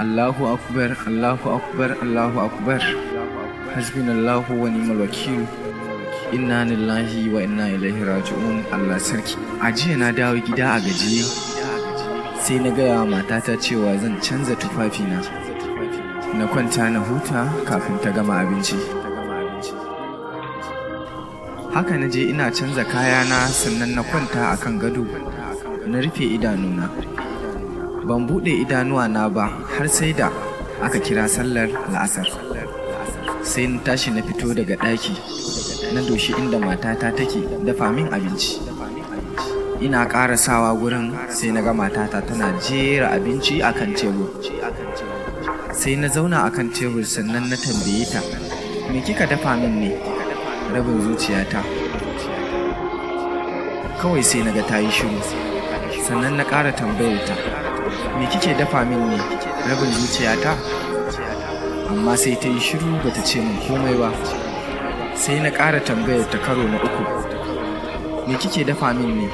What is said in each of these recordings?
Allahu akbar, Allahu akbar, Allahu akbar. Hasbunallahu wa ni'mal wakil. Inna lillahi wa inna ilaihi raji'un. Allah sarki. A jiya na dawo gida a gajiye. Sai na gaya wa matata cewa zan canza tufafina. Na kwanta na huta kafin ta gama abinci. Haka na je ina canza kayana, sannan na kwanta a kan gado. Na rufe idanuna. Ban buɗe idanuwana ba har sai da aka kira sallar la'asar. Sai na tashi na fito daga ɗaki, na doshi inda matata take dafa min abinci. Ina ƙarasawa gurin, sai na ga matata tana jera abinci a kan tebur. Sai na zauna a kan tebur, sannan na tambaye ta, "Me kika dafa min ne, rabin zuciyata?" Kawai sai na ga ta yi shiru. Sannan na ƙara tambayar ta, "Me kike dafa min ne, rabin zuciyata?" Amma sai ta yi shiru, bata ce min komai ba. Sai na ƙara tambayar ta karo na uku, "Me kike dafa min ne?"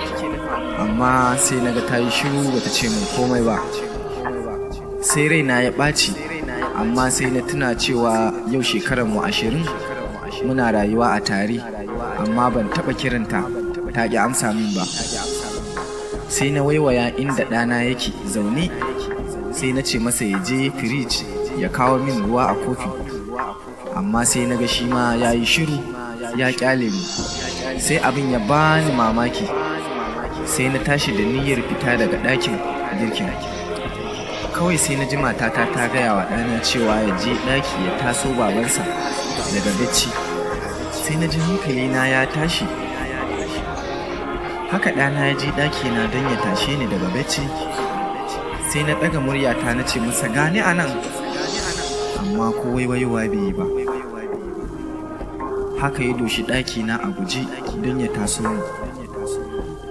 Amma sai na ga ta yi shiru, bata ce min komai ba. Sai raina ya ɓaci, amma sai na tuna cewa yau shekarar mu 20 muna rayuwa a tare, amma ban taɓa kiranta ta ƙi amsa min ba. Sai na waiwaya inda ɗana yake zaune, sai na ce masa ya je firij ya kawo min ruwa a kofi, amma sai na ga shi ma ya yi shiru, ya ƙyale ni. Sai abin ya bani mamaki. Sai na tashi da niyyar fita daga ɗakin girkin. Kawai sai na ji matata ta gaya wa ɗana cewa ya je ɗaki ya taso babansa daga bacci. Sai na ji hankalina ya tashi. Haka ɗana ya je ɗakina don ya tashe ni daga bacci. Sai na ɗaga muryata na ce masa, "Gani a nan," amma ko waiwaiwa bai yi ba. Haka ya doshi ɗakina a guje don ya taso ni.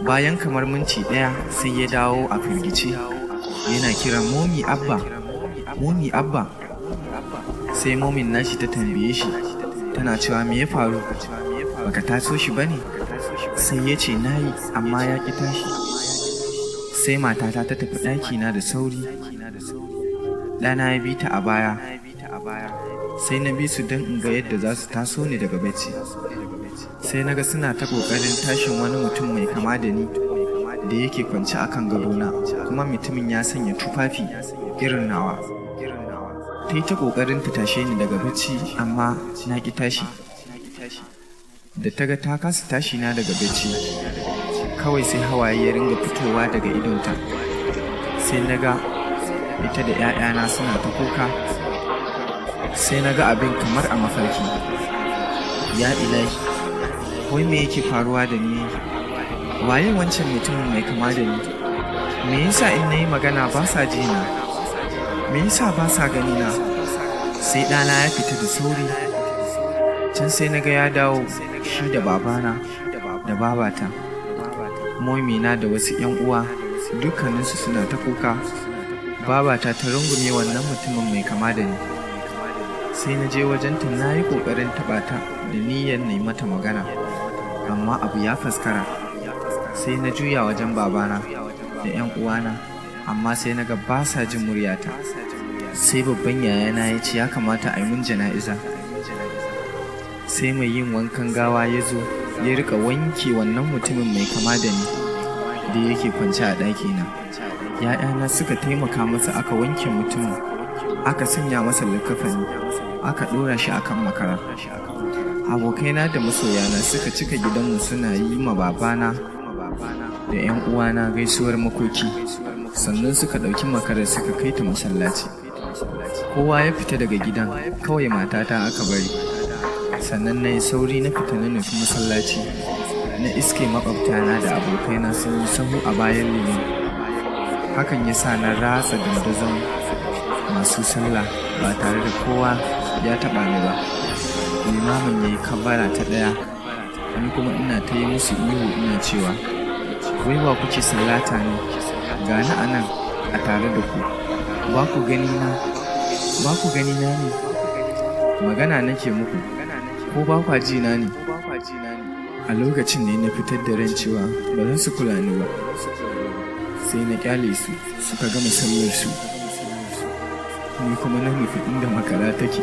Bayan kamar minti 1, sai ya dawo a firgice, yana kiran, "Mommy, Abba, Mommy, Abba." Sai momin nashi ta tambaye shi, tana cewa, "Me ya faru? Baka taso shi ba ne?" Sai ya ce, "Na yi, amma ya ƙi tashi." Sai matata ta tafi ɗakina da sauri. Ɗana ya bi ta a baya. Sai na bi su don in ga yadda za su taso ni daga bacci. Sai na ga suna ta ƙoƙarin tashin wani mutum mai kama da ni da yake kwance a kan gadona, kuma mutumin ya sanya tufafi irin nawa. Ta yi ta ƙoƙarin ta tashe ni daga bacci, amma na ƙi tashi. Da ta ga ta kasa tashi na daga bacci, kawai sai hawaye ya ringa fitowa daga idonta. Sai na ga ita da 'ya'yana suna ta kuka. Sai na ga abin kamar a mafarki. Ya ilahi, wai me yake faruwa da ni? Waye wancan mutumin mai kama da ni? Me yasa in na yi magana ba sa ji na? Me yasa ba sa gani na? Sai ɗana ya fita da sauri. Can sai na ga ya dawo, shi da babana da babata, momina da wasu 'yan uwa, dukkaninsu suna ta kuka. Babata ta rungume wannan mutumin mai kama da ni. Sai na je wajenta, na yi ƙoƙarin taɓa ta da niyyar na yi mata magana, amma abu ya faskara. Sai na juya wajen babana da 'yan uwana, amma sai na ga ba sa jin muryata. Sai babban yayana ya ce ya kamata a yi mun jana'iza. Sai mai yin wankan gawa ya zo ya rika wanke wannan mutumin mai kama da ni da yake kwance a ɗakina. ‘Ya'yana suka taimaka masa, aka wanke mutumin, aka sanya masa likkafani, aka ɗora shi akan makara. Abokaina da masoyana suka cika gidanmu, suna yi ma babana da 'yan uwana gaisuwar makoki. Sannan suka ɗauki makarar suka kai ta masallaci. Kowa ya fita daga gidan, kawai matata aka bari. Sannan na yi sauri na fita, na nufi masallaci. Na iske maƙwabtana da abokaina sun yi sahu a bayan liman. Hakan ya sa na ratsa dandazon masu sallah ba tare da kowa ya taɓa ni ba. Limamin ya yi kabbara ta ɗaya, ni kuma ina ta yi musu ihu, ina cewa, "Wai wa kuke sallata ne? Ga ni a nan a tare da ku. Ba ku gani na? Ba ku gani na ne? Magana nake muku, ko ba kwa ji na ne?" A lokacin ne na fitar da ran cewa ba za su kula ni ba. Sai na kyale su, suka gama sallar su. Ni kuma na nufi inda makara take.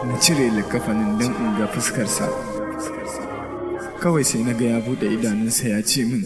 Na cire likafanin don in ga fuskarsa. Kawai sai na ga ya buɗe idanunsa ya ce min.